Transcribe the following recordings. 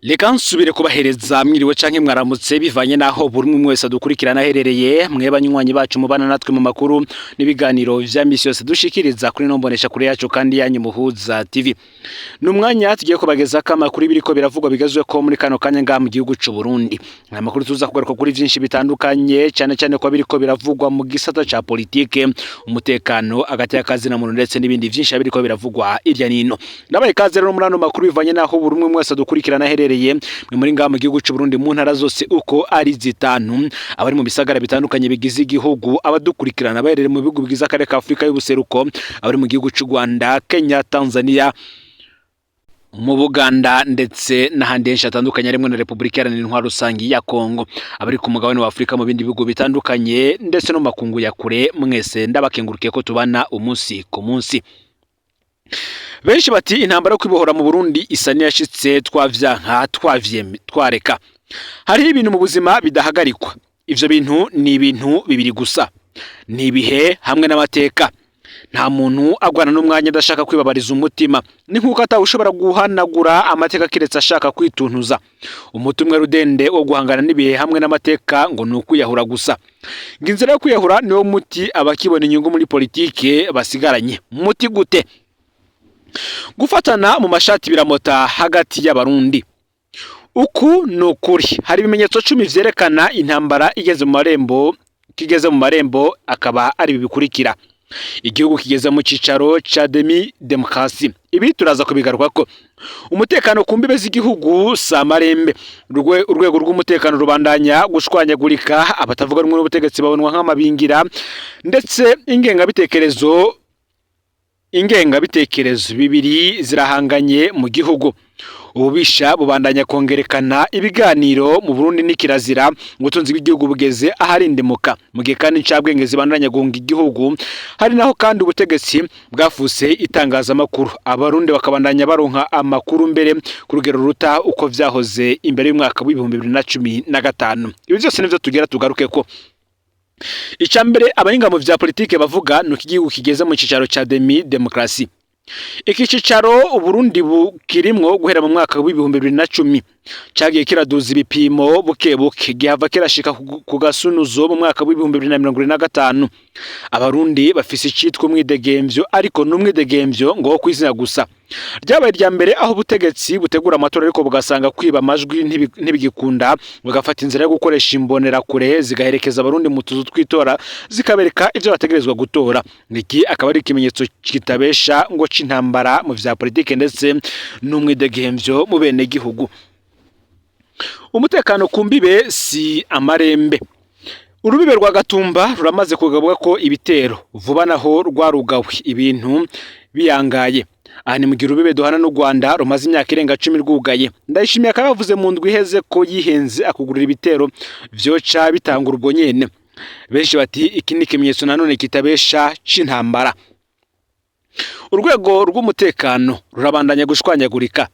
Reka nsubire kubahereza mwiriwe canke mwaramutse, bivanye naho buri umwe wese adukurikirana aherereye. Mwe banywanyi bacu mubana natwe mu makuru n'ibiganiro vya misi yose dushikiriza kuri no mbonesha kure yacu kandi yanyu Muhuza TV. Ni umwanya tugiye kubagezako amakuru biriko biravugwa bigezweko muri kano kanya ngaha mu gihugu c'u Burundi. Aya makuru tuza kugaruka kuri vyinshi bitandukanye, cane cane ko biriko biravugwa mu gisata ca politike, umutekano, agateka kazina muntu, ndetse n'ibindi vyinshi biriko biravugwa irya nino. Ndabaye ikaze rero muri ano makuru, bivanye naho buri umwe wese adukurikirana aherereye. Mwe muri ngaha mu gihugu c'u Burundi mu ntara zose uko ari zitanu, abari mu bisagara bitandukanye bigize igihugu, abadukurikirana baherereye mu bihugu bigize akarere ka Afurika y'ubuseruko, abari mu gihugu c'u Rwanda, Kenya, Tanzania, mu Buganda ndetse n'ahandi henshi hatandukanye harimwo na Repubulika Iharanira Intwaro Rusangi ya Kongo, abari ku mugabane wa Afurika mu bindi bihugu bitandukanye ndetse no mu makungu ya kure, mwese ndabakengurukiye ko tubana umunsi ku munsi. Benshi bati intambara yo kwibohora mu Burundi isa n'iyashitse, twavyanka twavyeme twareka. Hariho ibintu mu buzima bidahagarikwa. Ivyo bintu ni ibintu bibiri gusa, ni ibihe hamwe n'amateka. Nta muntu agwana n'umwanya adashaka kwibabariza umutima. Ni nk'uko atawushobora guhanagura amateka kiretse ashaka kwituntuza. Umuti umwe rudende wo guhangana n'ibihe hamwe n'amateka ngo ni ukwiyahura gusa. Ngo inzira yo kwiyahura niwo muti abakibona inyungu muri politike basigaranye. Muti gute? Gufatana mu mashati biramota hagati y'Abarundi. Uku ni ukuri. Hari ibimenyetso 10 vyerekana intambara igeze mu marembo, kigeze mu marembo, akaba ari ibi bikurikira: igihugu kigeze mu cicaro ca demi démocratie, ibi turaza kubigarukako. Umutekano ku mbibe z'igihugu si amarembe. Urwego rw'umutekano rubandanya gushwanyagurika, abatavuga rumwe n'ubutegetsi babonwa nk'amabingira, ndetse ingengabitekerezo bibiri zirahanganye mu gihugu. Ububisha bubandanya kongerekana. Ibiganiro mu Burundi ni kirazira. Ubutunzi bw'igihugu bugeze aharindimuka, mu gihe kandi incabwenge zibandanya guhunga igihugu. Hari naho kandi ubutegetsi bwafuse itangazamakuru, Abarundi bakabandanya baronka amakuru mbere ku rugero ruta uko vyahoze imbere y'umwaka w'2015. Ibi vyose nivyo tugira tugaruke ko. Icya mbere abahinga mu vya politike bavuga ni uko igihugu kigeze mu cicaro ca demi démocratie. Iki cicaro Uburundi bukirimwo guhera mu mwaka w'2010 cagiye kiraduza ibipimo buke buke, gihava kirashika ku gasunuzo mu mwaka w'2025. Abarundi bafise icitwa umwidegemvyo, ariko n'umwidegemvyo ngo wo kwizina gusa. Ryabaye irya mbere aho ubutegetsi butegura amatora, ariko bugasanga kwiba amajwi ntibigikunda, bugafata inzira yo gukoresha imbonerakure zigaherekeza Abarundi mu tuzu tw'itora, zikabereka ivyo bategerezwa gutora. Iki akaba ari ikimenyetso kitabesha ngo c'intambara mu vya politike ndetse n'umwidegemvyo mu bene gihugu. Umutekano ku mbibe si amarembe. Urubibe rwa Gatumba ruramaze kugabwa ko ibitero vuba, naho rwarugawe ibintu biyangaye. Aha ni mu gihe urubibe duhana n'u Rwanda rumaze imyaka irenga 10 rwugaye. Ndayishimiye akaba yavuze mu ndwi iheze ko yihenze akugurira ibitero vyoca bitangura ubwo nyene. Benshi bati iki ni ikimenyetso nanone kitabesha c'intambara. Urwego rw'umutekano rurabandanya gushwanyagurika.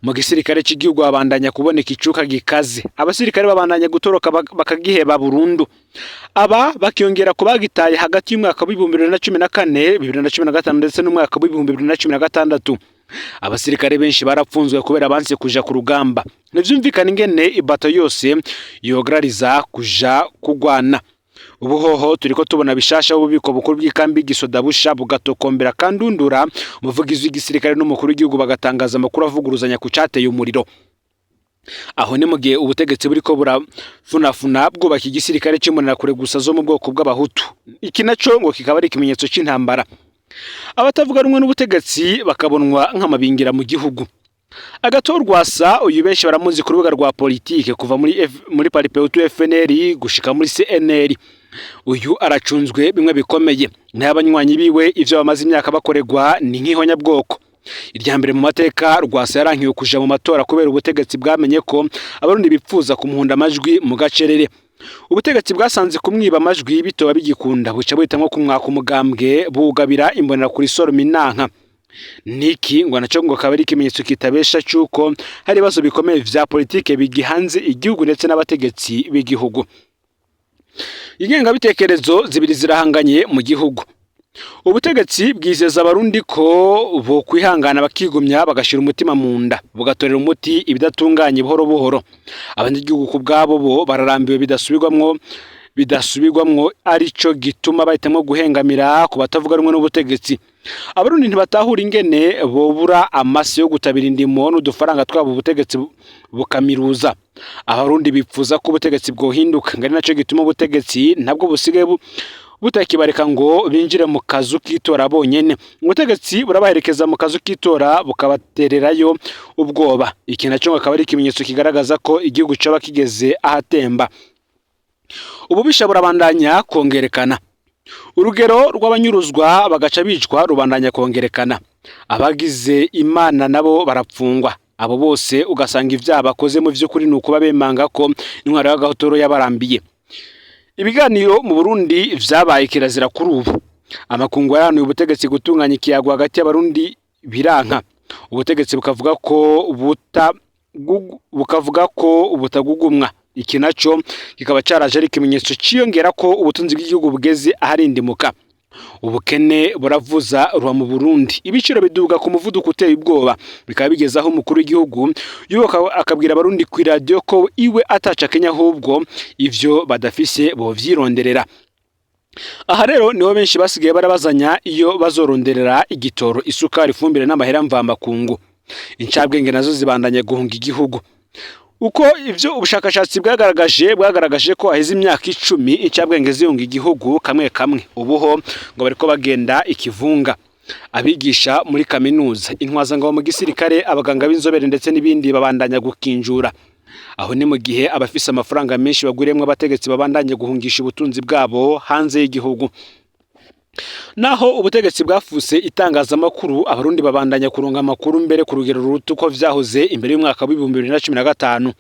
Mu gisirikare cy'igihugu babandanya kuboneka icuka gikaze, abasirikare babandanya gutoroka bakagiheba burundu, aba bakiyongera ku bagitaye hagati y'umwaka w'2014, 2015 ndetse n'umwaka w'2016. Abasirikare benshi barapfunzwe kubera banse kuja ku rugamba. Ntivyumvikana ingene ibato yose yograriza kuja kugwana. Ubuhoho turiko tubona bishasha, ububiko bukuru bw'ikambi gisoda busha bugatokombera kandundura, umuvugizi w'igisirikare n'umukuru w'igihugu bagatangaza amakuru avuguruzanya ku cateye umuriro. Aho ni mu gihe ubutegetsi buriko burafunafuna bwubaka igisirikare c'imbonerakure gusa zo mu bwoko bw'Abahutu. Iki naco ngo kikaba ari ikimenyetso c'intambara. Abatavuga rumwe n'ubutegetsi bakabonwa nk'amabingira mu gihugu. Agathon Rwasa uyu benshi baramuzi ku rubuga rwa politike kuva muri Palipehutu FNL gushika muri CNL. Uyu aracunzwe bimwe bikomeye n'abanywanyi biwe. Ivyo bamaze imyaka bakorerwa ni nk'ihonyabwoko. Irya mbere mu mateka Rwasa yarankiwe kuja mu matora kubera ubutegetsi bwamenye ko Abarundi bipfuza kumuhunda amajwi mu gacerere. Ubutegetsi bwasanze kumwiba amajwi bitoba bigikunda, buca buhitamwo kumwaka umugambwe, bugabira imbonerakure isoroma inanka. Niki ngo naco ngo akaba ari ikimenyetso kitabesha c'uko hari ibibazo bikomeye vya politike bigihanze igihugu ndetse n'abategetsi b'igihugu. Ingengabitekerezo zibiri zirahanganye mu gihugu. Ubutegetsi bwizeza Abarundi ko bokwihangana, bakigumya, bagashira umutima mu nda, bugatorera umuti ibidatunganye buhoro buhoro. Abanyagihugu ku bwabo bo bararambiwe bidasubirwamwo, arico gituma bahitamwo guhengamira ku batavuga rumwe n'ubutegetsi. Abarundi ntibatahura ingene bobura amase yo gutabira indimo n'udufaranga twabo, ubutegetsi bukamiruza. Abarundi bipfuza ko ubutegetsi bwohinduka, ngo ari naco gituma ubutegetsi ntabwo busigaye butakibareka ngo binjire mu kazu k'itora bonyene. Ubutegetsi burabaherekeza mu kazu k'itora, bukabatererayo ubwoba. Iki naco ngo akaba ari ikimenyetso kigaragaza ko igihugu coba kigeze ahatemba. Ububisha burabandanya kongerekana, urugero rw'abanyuruzwa bagaca bicwa rubandanya kongerekana, abagize Imana nabo barapfungwa. Abo bose ugasanga ivyaha bakoze mu vy'ukuri ni ukuba bemanga ko intwaro y'agahotoro yabarambiye. Ibiganiro mu Burundi vyabaye kirazira kuri ubu. Amakungu yarahanuye ubutegetsi gutunganya ikiyago hagati y'Abarundi, biranka. Ubutegetsi bukavuga ko butagugumwa. Iki naco kikaba caraje ari ikimenyetso ciyongera ko ubutunzi bw'igihugu bugeze aharindimuka. Ubukene buravuza ruba mu Burundi, ibiciro biduga ku muvuduko uteye ubwoba, bikaba bigeze aho umukuru w'igihugu yubaka akabwira Abarundi ku iradiyo ko iwe ataca akenya, ahubwo ivyo badafise bovyironderera. Aha rero niho benshi basigaye barabazanya iyo bazoronderera igitoro, isukari, ifumbire n'amahera mvamakungu. Incabwenge nazo zibandanya guhunga igihugu. Uko ivyo ubushakashatsi bwagaragaje ko haheze imyaka 10 incabwenge zihunga igihugu kamwe kamwe. Ubuho ngo bariko bagenda ikivunga. Abigisha muri kaminuza, intwazangabo mu gisirikare, abaganga b'inzobere ndetse n'ibindi babandanya gukinjura. Aho ni mu gihe abafise amafaranga menshi bagwiriyemwo abategetsi babandanya guhungisha ubutunzi bwabo hanze y'igihugu. Naho ubutegetsi bwafuse itangazamakuru, Abarundi babandanya kuronka amakuru mbere ku rugero ruruta uko vyahoze imbere y'umwaka w'2015.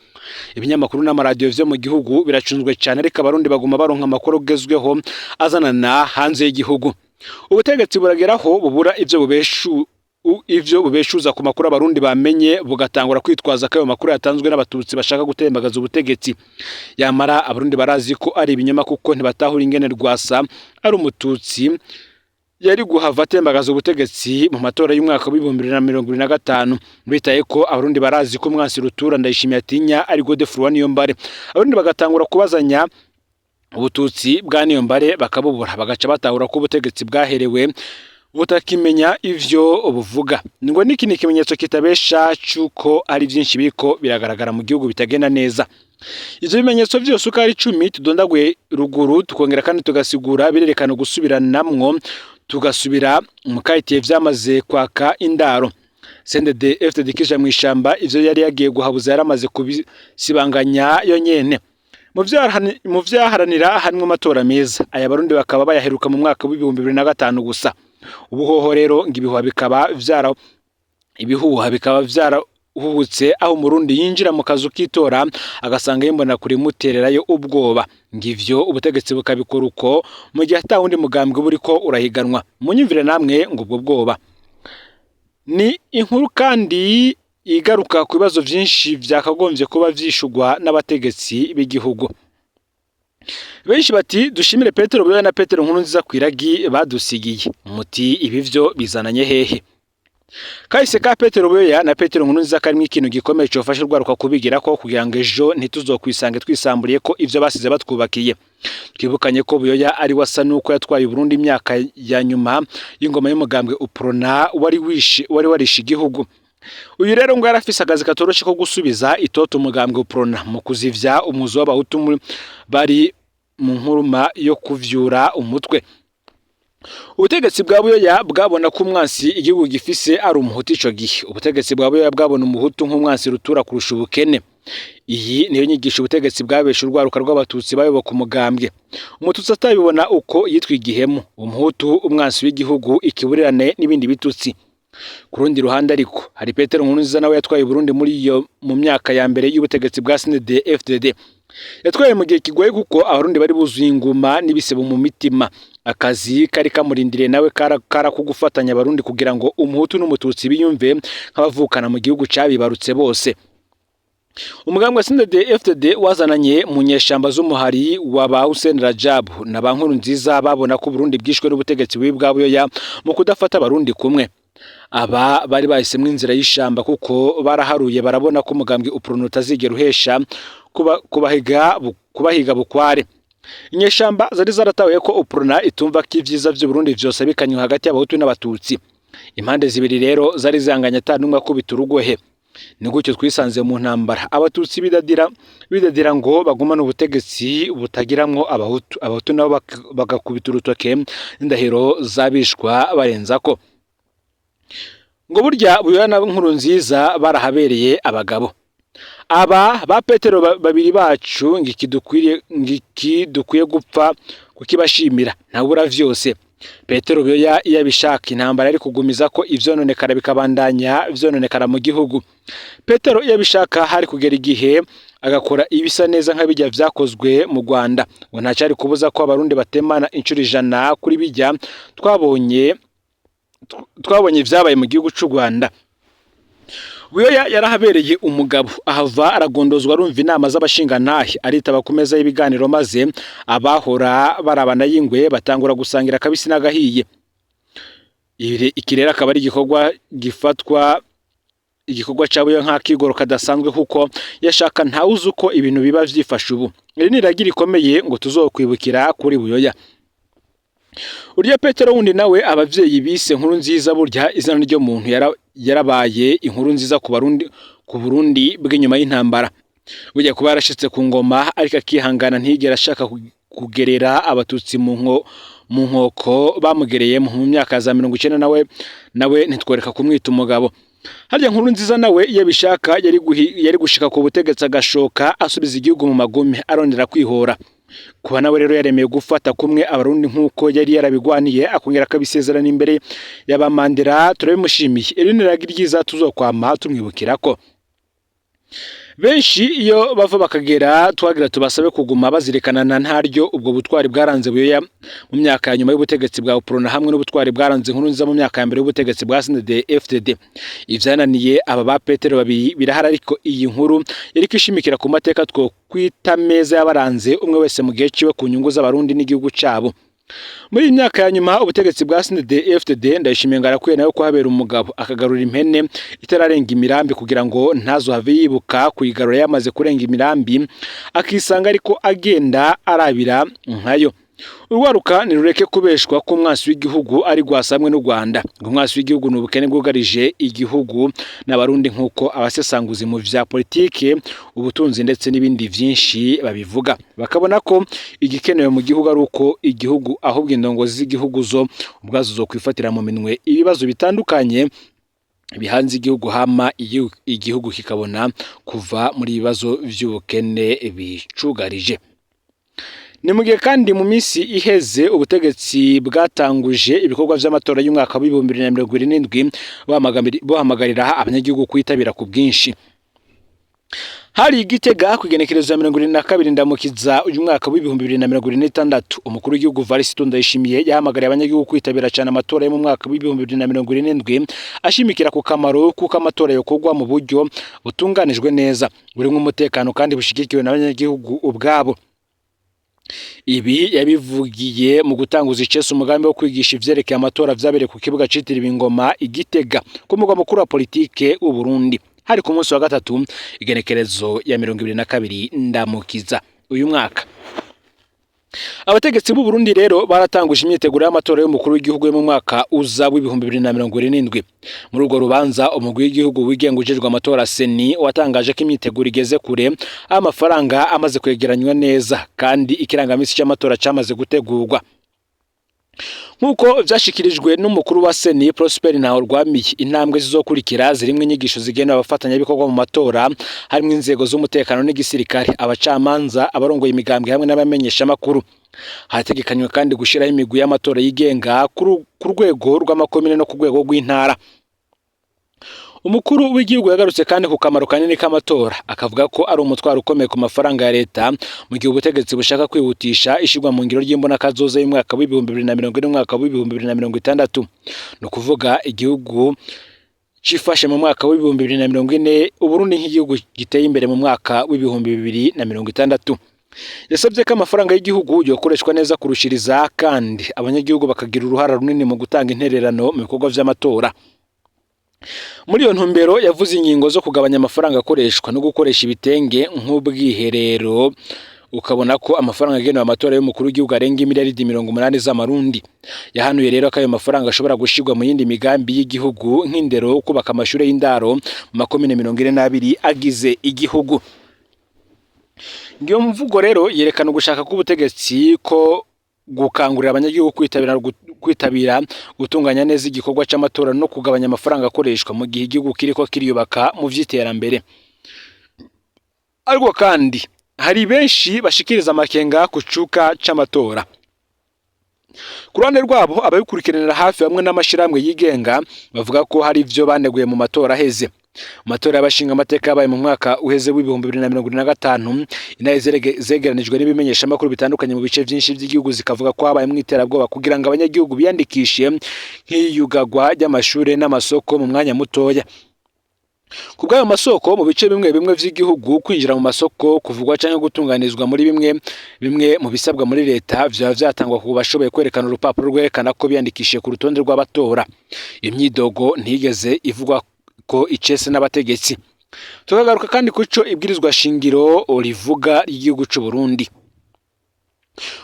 Ibinyamakuru n'amaradiyo vyo mu gihugu biracunzwe cane, ariko Abarundi baguma baronka amakuru agezweho azanana hanze y'igihugu. Ubutegetsi burageraho bubura ivyo bubeshuza ku makuru Abarundi bamenye, bugatangura kwitwaza ko ayo makuru yatanzwe n'Abatutsi bashaka gutembagaza ubutegetsi. Yamara Abarundi barazi ko ari ibinyoma, kuko ntibatahura ingene Rwasa ari Umututsi yari guhava atembagaza ubutegetsi mu matora y'umwaka w'2025. Bitaye ko Abarundi barazi ko umwansi rutura Ndayishimiye atinya ari Godefroid Niyombare, Abarundi bagatangura kubazanya ubututsi bwa Niyombare bakabubura, bagaca batahura ko ubutegetsi bwaherewe, butakimenya ivyo buvuga. Ngo niki ni ikimenyetso kitabesha c'uko ari vyinshi biriko biragaragara mu gihugu bitagenda neza. Ivyo bimenyetso vyose uko ari 10 tudondaguye ruguru, tukongera kandi tugasigura, birerekana gusubiranamwo, tugasubira mu kahitiye vyamaze kwaka indaro. CNDD FDD kija mw'ishamba, ivyo yari yagiye guhabuza yaramaze kubisibanganya yonyene. Mu vyaharanira harimwo amatora meza, aya Barundi bakaba bayaheruka mu mwaka w'2005 gusa. Ubuhoho rero ngo ibihuha bikaba vyarahuhutse, aho Umurundi yinjira mu kazu k'itora agasanga yimbona kure imutererayo ubwoba. Ngivyo ubutegetsi bukabikora uko mu gihe ata wundi mugambwe uba uriko urahiganwa. Munyumvire namwe ngo ubwo bwoba ni inkuru kandi igaruka ku bibazo vyinshi vyakagombye kuba vyishurwa n'abategetsi b'igihugu. Benshi bati dushimire Petero Buyoya na Petero Nkurunziza kw'iragi badusigiye. Muti ibi vyo bizananye hehe? Kahise ka Petero Buyoya na Petero Nkurunziza karimwo ikintu gikomeye cofasha urwaruka kubigirako, kugira ngo ejo ntituzokwisange twisamburiye ko ivyo basize batwubakiye. Twibukanye ko Buyoya ari wasa nuko yatwaye Uburundi imyaka ya nyuma y'ingoma y'umugambwe Uprona wari wishe, wari warishe igihugu. Uyu rero ngo yarafise akazi katoroshe ko gusubiza itoto umugambwe Uprona mu kuzivya umuzi w'Abahutu bari mu nkuruma yo kuvyura umutwe. Ubutegetsi bwa Buyoya bwabona ko umwansi igihugu gifise ari Umuhutu ico gihe. Ubutegetsi bwa Buyoya bwabona Umuhutu nk'umwansi rutura kurusha ubukene. Iyi niyo nyigisho ubutegetsi bwabesha urwaruka rw'Abatutsi bayoboka umugambwe. Umututsi atabibona uko yitwa igihemu, Umuhutu umwansi w'igihugu, ikiburirane n'ibindi bitutsi. Ku rundi ruhande ariko hari Petero Nkurunziza, nawe yatwaye Burundi muri iyo mu myaka ya mbere y'ubutegetsi bwa CNDD FDD. Yatwaye mu gihe kigoye, kuko Abarundi bari buzuye inguma n'ibisebo mu mitima. Akazi kari kamurindiriye nawe kara ko gufatanya Abarundi kugira ngo Umuhutu n'Umututsi biyumve nk'abavukana mu gihugu cabibarutse bose. Umugambwe CNDD FDD wazananye mu nyeshamba z'umuhari wa ba Hussein Rajab na ba Nkurunziza, babona ko Burundi bwishwe n'ubutegetsi bubi bwa Buyoya mu kudafata Abarundi kumwe. Aba bari bahisemwo inzira y'ishamba kuko baraharuye barabona ko umugambwe Uprona utazigera uhesha kubahiga bukware. Inyeshamba zari zaratahuye ko Uprona itumva ko ivyiza vy'Uburundi vyose bikanywa hagati y'Abahutu n'Abatutsi. Impande zibiri rero zari zihanganye, ata n'umwe akubita urugohe. Ni gutyo twisanze mu ntambara, Abatutsi bidadira bidadira ngo bagumane ubutegetsi butagiramwo Abahutu, Abahutu nabo bagakubita urutoke n'indahiro z'abishwa barenzako ngo burya Buyoya na Nkurunziza barahabereye abagabo. Aba ba Petero babiri bacu ngiki dukwiye gupfa kukibashimira, ntabura vyose. Petero Buyoya iyo abishaka, intambara yari kugumiza ko ivyononekara bikabandanya vyononekara mu gihugu. Petero iyo abishaka, hari kugera igihe agakora ibisa neza nka bijya vyakozwe mu Rwanda, ngo ntacari kubuza ko Abarundi batemana inshuro 100 kuri bijya twabonye vyabaye mu gihugu c'u Rwanda. Buyoya yarahabereye umugabo, ahava aragondozwa, arumva inama z'abashingantahe, aritaba ku meza y'ibiganiro, maze abahora barabana y'ingwe batangura gusangira akabisi n'agahiye. Iki rero akaba ari igikorwa gifatwa, igikorwa ca Buyoya nk'akigoro kadasanzwe, kuko yashaka ntawuzi uko ibintu biba vyifashe ubu. Iri ni iragi rikomeye ngo tuzokwibukira kuri Buyoya. Urya Petero wundi nawe abavyeyi bise Nkurunziza, burya izina ryo muntu yarabaye inkuru nziza ku Barundi, ku Burundi bw'inyuma y'intambara. Burya kuba yarashitse ku ngoma ariko akihangana, ntiyigera ashaka kugerera Abatutsi mu nkoko bamugereyemo mu myaka za 90, nawe ntitworeka kumwita umugabo. Harya Nkurunziza nawe iyo abishaka yari gushika ku butegetsi agashoka asubiza igihugu mu magume arondera kwihora. Kuba nawe rero yaremeye gufata kumwe Abarundi nk'uko yari yarabigwaniye, akongera akabisezerana imbere y'abamandera, turabimushimiye. Iri ni iragi ryiza tuzokwama tumwibukirako. Benshi iyo bava bakagera twagira tubasabe kuguma bazirikana na ntaryo ubwo butwari bwaranze Buyoya mu myaka ya nyuma y'ubutegetsi bwa Uprona, hamwe n'ubutwari bwaranze Nkurunziza mu myaka ya mbere y'ubutegetsi bwa CNDD FDD. Ivyananiye aba ba Petero babiri birahari, ariko iyi nkuru yariko ishimikira ku mateka two kwita meza yabaranze umwe wese mu gihe ciwe ku nyungu z'Abarundi n'igihugu cabo. Muri iyi myaka ya nyuma ubutegetsi bwa CNDD FDD, Ndayishimiye ngo arakwiye nawe kuhabera umugabo, akagarura impene itararenga imirambi, kugira ngo ntazohave yibuka kuyigarura yamaze kurenga imirambi, akisanga ariko agenda arabira nkayo. Urwaruka nirureke kubeshwa ko umwansi w'igihugu ari rwasamwe n'u Rwanda, ngo umwansi w'igihugu ni ubukene bwugarije igihugu n'Abarundi, nk'uko abasesanguzi mu vya politike, ubutunzi ndetse n'ibindi vyinshi babivuga, bakabona ko igikenewe mu gihugu ari uko igihugu, ahubwo indongozi z'igihugu zo ubwazo zo kwifatira mu minwe ibibazo bitandukanye bihanze igihugu, hama igihugu kikabona kuva muri ibibazo vy'ubukene bicugarije. Ni mu gihe kandi mu minsi iheze ubutegetsi bwatanguje ibikorwa vy'amatora y'umwaka w'2027, buhamagarira abanyagihugu kwitabira ku bwinshi. Hari Igitega ku igenekerezo ya 22 Ndamukiza uyu mwaka w'2026, umukuru w'igihugu Varisito Ndayishimiye yahamagariye abanyagihugu kwitabira cyane amatora yo mu mwaka w'2027, ashimikira ku kamaro kuko amatora yokorwa mu buryo butunganijwe neza, burimwo umutekano kandi bushigikiwe n'abanyagihugu ubwabo. Ibi yabivugiye mu gutanguza icese umugambi wo kwigisha ivyerekeye amatora, vyabereye ku kibuga citiriwe Ingoma i Gitega, ku mugwa mukuru wa politike w'u Burundi. Hari ku munsi wa gatatu, igenekerezo ya 22 Ndamukiza uyu mwaka. Abategetsi b'u Burundi rero baratanguje imyiteguro y'amatora y'umukuru w'igihugu yo mu mwaka uza w'2027. Muri urwo rubanza, umugwi w'igihugu wigenga ujejwe amatora CENI watangaje ko imyiteguro igeze kure, aho amafaranga amaze kwegeranywa neza kandi ikirangamisi cy'amatora cyamaze gutegurwa. Nk'uko vyashikirijwe n'umukuru wa CENI Prosper Ntahorwamiye, intambwe zizokurikira zirimwo inyigisho zigenewe abafatanyabikorwa mu matora, harimwo inzego z'umutekano n'igisirikare, abacamanza, abarongoye imigambwe hamwe n'abamenyeshamakuru. Hategekanywe kandi gushiraho imigwi y'amatora yigenga ku rwego rw'amakomine no ku rwego rw'intara. Umukuru w'igihugu yagarutse kandi ku kamaro kanini k'amatora, akavuga ko ari umutwaro ukomeye ku mafaranga ya leta mu gihe ubutegetsi bushaka kwihutisha ishirwa mu ngiro ry'imbonakazoza y'umwaka w'2040 n'umwaka w'2060. Ni ukuvuga igihugu cifashe mu mwaka w'2040, Uburundi nk'igihugu giteye imbere mu mwaka w'2060. Yasabye ko amafaranga y'igihugu yokoreshwa neza kurushiriza, kandi abanyagihugu bakagira uruhara runini mu gutanga intererano mu bikorwa vy'amatora. Muri iyo ntumbero, yavuze ingingo zo kugabanya amafaranga akoreshwa no gukoresha ibitenge nk'ubwiherero, ukabona ko amafaranga agenewe amatora y'umukuru w'igihugu arenga imiliyaridi 80 z'amarundi. Yahanuye rero ko ayo mafaranga ashobora gushirwa mu yindi migambi y'igihugu, nk'indero, kubaka amashure y'indaro mu makomine 42 agize igihugu. Iyo mvugo rero yerekana ugushaka k'ubutegetsi ko gukangurira abanyagihugu kwitabira gutunganya neza igikorwa c'amatora no kugabanya amafaranga akoreshwa mu gihe igihugu kiriko kiriyubaka mu vy'iterambere. Ariko kandi hari benshi bashikiriza amakenga ku cuka c'amatora. Ku ruhande rwabo, ababikurikiranira hafi hamwe n'amashirahamwe yigenga bavuga ko hari ivyo baneguye mu matora aheze. Mu matora y'abashinga amateka yabaye mu mwaka uheze w'2025, inaye zegeranijwe n'ibimenyeshamakuru bitandukanye mu bice vyinshi vy'igihugu zikavuga ko habayemwo iterabwoba kugira ngo abanyagihugu biyandikishe, nk'iyugagwa ry'amashure n'amasoko mu mwanya mutoya. Ku bw'ayo masoko, mu bice bimwe bimwe vy'igihugu, kwinjira mu masoko kuvugwa canke gutunganizwa muri bimwe bimwe mu bisabwa muri leta vyaba vyatangwa ku bashoboye kwerekana urupapuro rwerekana ko biyandikishije ku rutonde rw'abatora. Imyidogo ntiyigeze ivugwa ko icese n'abategetsi. Tukagaruka kandi kuco ibwirizwa shingiro rivuga ry'igihugu c'u Burundi.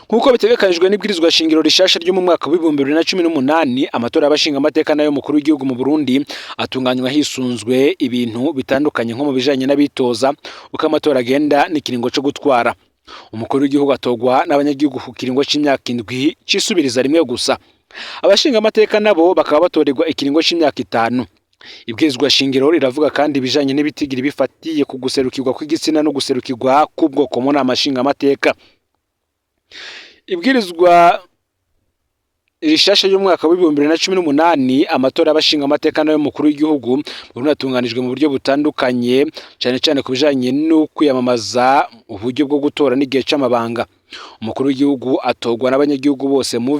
Nk'uko bitegekanijwe n'ibwirizwa shingiro rishasha ryo mu mwaka w'2018, amatora y'abashinga amateka nayo mukuru w'igihugu mu Burundi atunganywa hisunzwe ibintu bitandukanye, nko mu bijanye n'abitoza, uko amatora agenda n'ikiringo co gutwara. Umukuru w'igihugu atorwa n'abanyagihugu ku kiringo c'imyaka 7 cisubiriza rimwe gusa. Abashinga amateka nabo bakaba batorerwa ikiringo c'imyaka 5. Ibwirizwa shingiro riravuga kandi ibijanye n'ibitigiri bifatiye ku guserukirwa kw'igitsina no guserukirwa k'ubwoko mu nama nshingamateka. Ibwirizwa rishasha y'umwaka w'2018, amatora y'abashinga amateka nayo mukuru w'igihugu Burundi atunganijwe mu buryo butandukanye, cane cane ku bijanye no kwiyamamaza, uburyo bwo gutora n'igihe c'amabanga. Umukuru w'igihugu atorwa n'abanyagihugu bose mu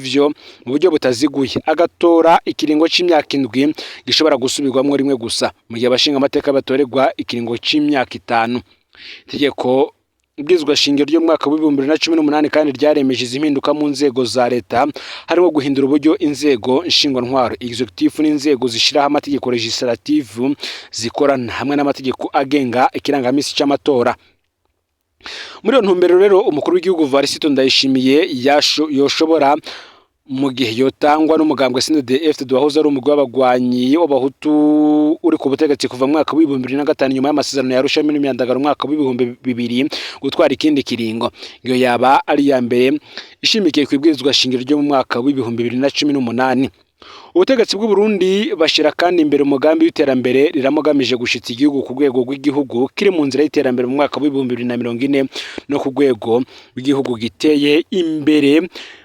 buryo butaziguye, agatora ikiringo c'imyaka 7 gishobora gusubirwamwo rimwe gusa, mu gihe abashinga amateka batorerwa ikiringo c'imyaka 5. Itegeko ibwirizwa shingiro ry'umwaka w'2018 kandi ryaremeje izi mpinduka mu nzego za leta, harimo guhindura uburyo inzego nshingwantwaro executive n'inzego zishiraho amategeko legislative zikorana, hamwe n'amategeko agenga ikirangamisi c'amatora. Muri iyo ntumbero rero, umukuru w'igihugu Varisito Ndayishimiye yoshobora, mu gihe yotangwa n'umugambwe CNDD-FDD wahoze ari umugwi w'abagwanyi w'abahutu uri ku butegetsi kuva mu mwaka w'2005 nyuma y'amasezerano ya Arusha n'imyandagaro mu mwaka w'2000, gutwara ikindi kiringo. Iyo yaba ari iya mbere ishimikiye ku ibwirizwa shingiro ryo mu mwaka w'2018. Ubutegetsi bw'u Burundi bashira kandi imbere umugambi w'iterambere riramugamije gushitsa igihugu ku rwego rw'igihugu kiri mu nzira y'iterambere mu mwaka w'2040, no ku rwego rw'igihugu giteye imbere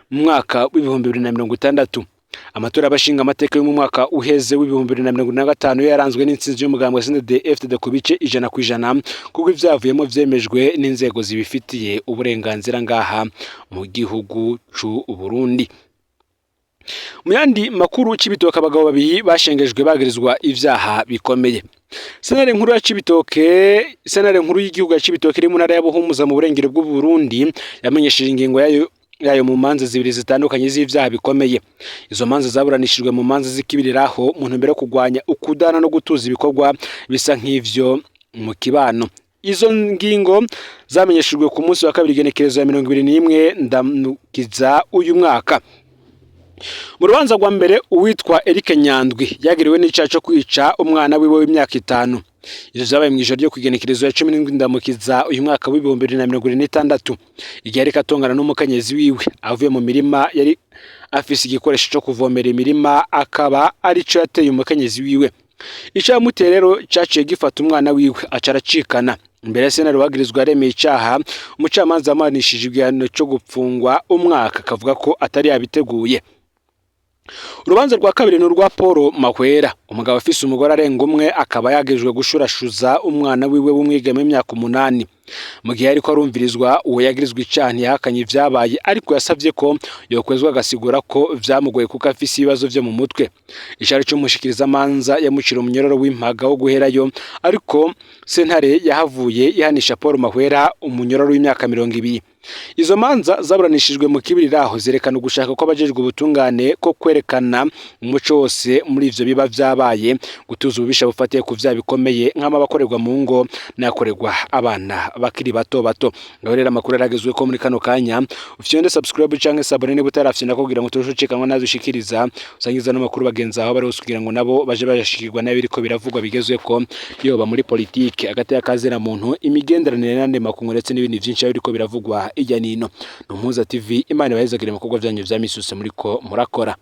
mu mwaka w'2060. Amatora y'abashinga amateka yo mu mwaka uheze w'2025 yo yaranzwe n'intsinzi y'umugambwe CNDD-FDD ku bice 100%, kuko ivyavuyemo vyemejwe n'inzego zibifitiye uburenganzira ngaha mu gihugu c'u Burundi. Mu yandi makuru, Cibitoke, abagabo babiri bashengejwe bagirizwa ivyaha bikomeye. Sentare nkuru ya Cibitoke, sentare nkuru y'igihugu ya Cibitoke iri mu ntara ya Buhumuza mu burengero bw'u Burundi, yamenyesheje ingingo yayo mu manza zibiri zitandukanye z'ivyaha bikomeye. Izo manza zaburanishijwe mu manza z'ikibiriraho mu ntumbero yo kurwanya ukudana no gutuza ibikorwa bisa nk'ivyo mu kibano. Izo ngingo zamenyeshejwe ku munsi wa kabiri, igenekerezo ya 21 Ndamukiza uyu mwaka. Mu rubanza rwa mbere, uwitwa Eric Nyandwi yagiriwe n'icaha co kwica umwana wiwe w'imyaka 5. Ivyo vyabaye mw'ijoro ryo kw'igenekerezo ya 17 Ndamukiza uyu mwaka w'2026, igihe yariko atongana n'umukenyezi wiwe avuye mu mirima. Yari afise igikoresho co kuvomera imirima, akaba arico yateye umukenyezi wiwe. Ico yamuteye rero caciye gifata umwana wiwe, aca aracikana. Imbere ya sentare, uwagirizwa yaremeye icaha. Umucamanza yamuhanishije igihano co gupfungwa umwaka, akavuga ko atari yabiteguye. Urubanza rwa kabiri ni urwa Paul Mahwera, umugabo afise umugore arenga umwe, akaba yagirijwe gushurashuza umwana wiwe w'umwigeme w'imyaka 8. Mu gihe ariko arumvirizwa, uwo yagirizwa icaha ntiyahakanye ivyabaye, ariko yasavye ko yokwezwa, agasigura ko vyamugoye kuko afise ibibazo vyo mu mutwe. Icari c'umushikirizamanza yamucira umunyororo w'impaga wo guherayo, ariko sentare yahavuye ihanisha Paul Mahwera umunyororo w'imyaka 20. Izo manza zaburanishijwe mu kibiriraho zerekana ugushaka kw'abajejwe ubutungane ko kwerekana umuco wose muri ivyo biba vyabaye, gutuza ububisha bufatiye ku vyaha bikomeye nk'amabakorerwa mu ngo n'akorerwa abana bakiri bato bato. Ngaho rero amakuru aragezwe ko muri kano kanya ufyonde subscribe canke s'abonner niba utarafyonda, kugira ngo turushe ucikanwa nadushikiriza, usangiza n'amakuru bagenzi aho bari hose, kugira ngo nabo baje bashikirwa n'ibiriko biravugwa bigezweko, yoba muri politike, agateka kazina muntu, imigenderanire n'andi makungu, ndetse n'ibindi vyinshi biriko biravugwa irya nino. Ni Umuhuza TV. Imana ibahezagire mu bikorwa vyanyu vya misi yose muriko murakora.